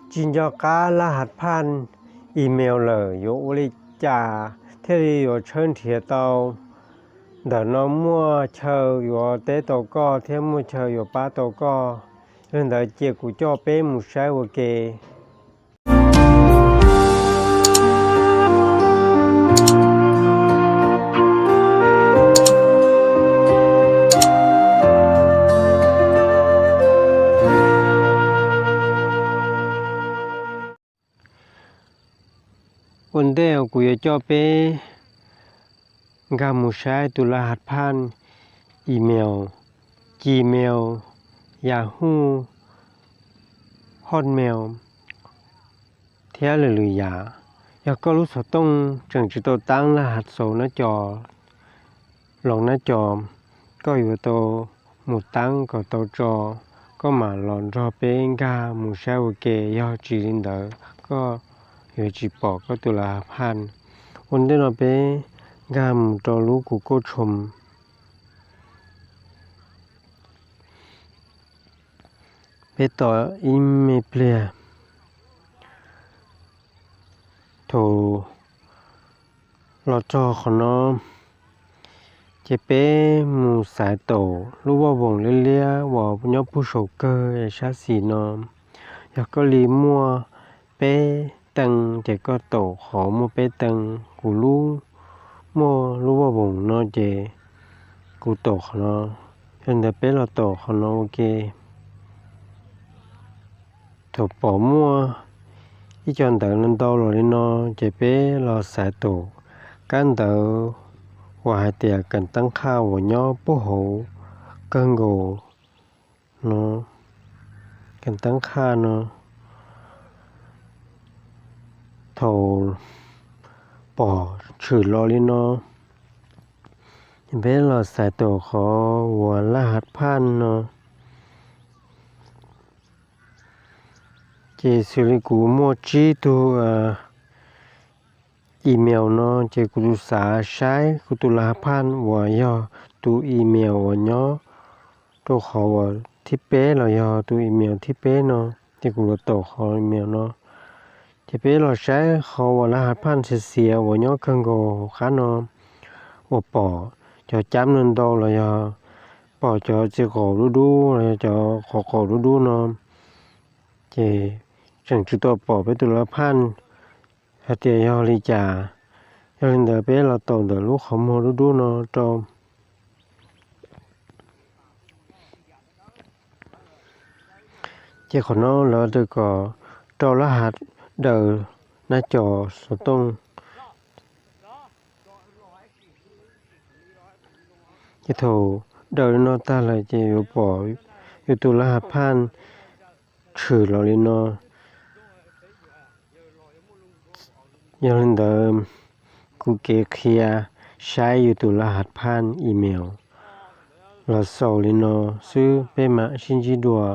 tsis nco qab laj hav phaj email lawm, yuav ua li cas thiaj li yuav tshawb nrhiav tau? Ntawm no muaj chaw yuav teb tau koj thiab muaj chaw yuav pab tau koj. Yog li ntawd cia kuv coj peb mus saib ua ke. Ua ntej kuv yuav coj peb nkag mus saib tus laj hav phaj email, Gmail, Yahoo, Hotmail thiab lwm lwm yam. Yog koj lub xov tooj tseem tsis tau taab laj hav xaus nab cos los nab cos, koj yuav tau mus taab kom tau tso, koj mam los nrog peb nkag mus saib ua ke yog tsis li ntawd koj yuav tsis pom koj tus laj hav phaj. Ua ntej no peb nkag mus rau lub Google Chrome. Peb tos ib me pliag. Thaum los txog qhov no, ces peb mus xaiv taum lub voj voom liab liab uas nyob puag saum kawg sab xis no. Yog koj li muaj peb tee ces koj taum qhov muaj peb tee. Kuv lub muaj lub voj voom no ces kuv taum qhov no. Yog li ntawd peb los taum qhov no ua ke. Thaum pom muaj ib co ntawv ntau los li no, ces peb los xaiv taum kab ntawv uas hais tias kawm teeb qhaj uas nyob puag hauv kawg nkaus no, kawm teeb qhaj no. Thaum pom tshwm los li no, peb los xaiv taum qhov uas laj hav phaj no. Ces xws li kuv muaj tsib tug email no, ces kuv tus xav saib kuv tus laj hav phaj uas yog tus email uas nyob rau qhov uas thib peb los yog tus email thib peb no, ces kuv los taum qhov email no. Ces peb los saib qhov uas laj hav phaj xiav xiav uas nyob kawg nkaus hauv qab no, uas pom cov cab no ntau los yog pom cov txiv qaum dub dub los yog cov qhov qaum dub dub no, ces tseem tsis tau pom peb tus laj hav phaj hais tias yog li cas. Yog li ntawd peb los taum ntawm lub qhov muag dub dub no rau. Ces qhov no lawv tias kom rau laj hav daws nab cos xov tooj. Ces thaum daws li no tag lawm ces yuav pom yus tus laj hav phaj tshwm los li no. Yog li ntawd, kuv kev qhia saib yus tus laj hav phaj email los xaus li no xwb, peb mam sib ntsib dua.